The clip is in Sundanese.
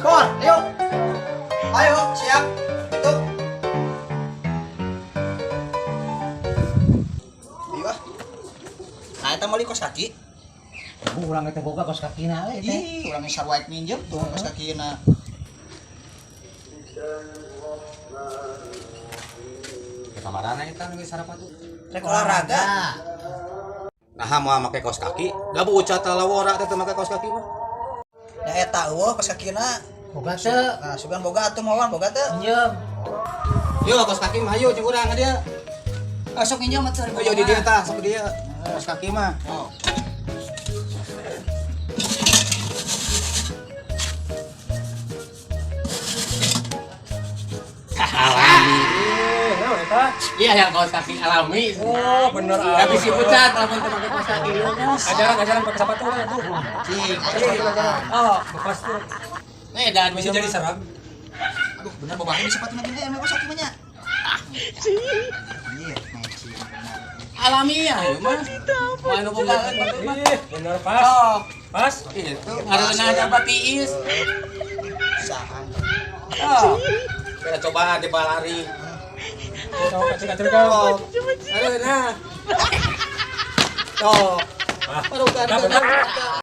Sport, ayo. Ayo, siap. Itu. Ayo ah. Nah, eta meuli kos kaki. Urang teh boga kos kakina we teh. Ih, urang sarua minjem tuh kos kakina. Kamarana eta nu geus sarapan tuh. Rek olahraga. Nah, mau make kaos kaki, da bucat lawora teh teu make kaos kaki mah. Ya eta eueuh kos kakina. Boga teu. Nah, sugan boga atuh moal boga teu. Minjem. Yo kaos kaki mah ayo jeung urang ka dieu. Ah, sok nginjem atuh. Ayo di dieu tah, sok di dieu. Kaos kaki mah. Oh. Alami. Naon eta? Iya yang kaos kaki alami. Oh, bener. Tapi si pucat lamun teu make kaos kaki. Ajaran-ajaran pakai sepatu lah tuh. Cing. Oh, bekas tuh. Eh, dan Bisa jadi serang. Aduh, bener bobahin di sepatu nanti emang kos kaki mah nya. Anjir, meci. Alami ya, ieu mah. Mah nu bogaan batur mah. Ih, bener pas. Sok. Pas. Itu ngareunah ada tiis. Sahan. Oh. Kita cobaan di balari. Coba kacir-kacir kau. Aduh, nah. Tuh. Ah. Baru kan. Nah, bener.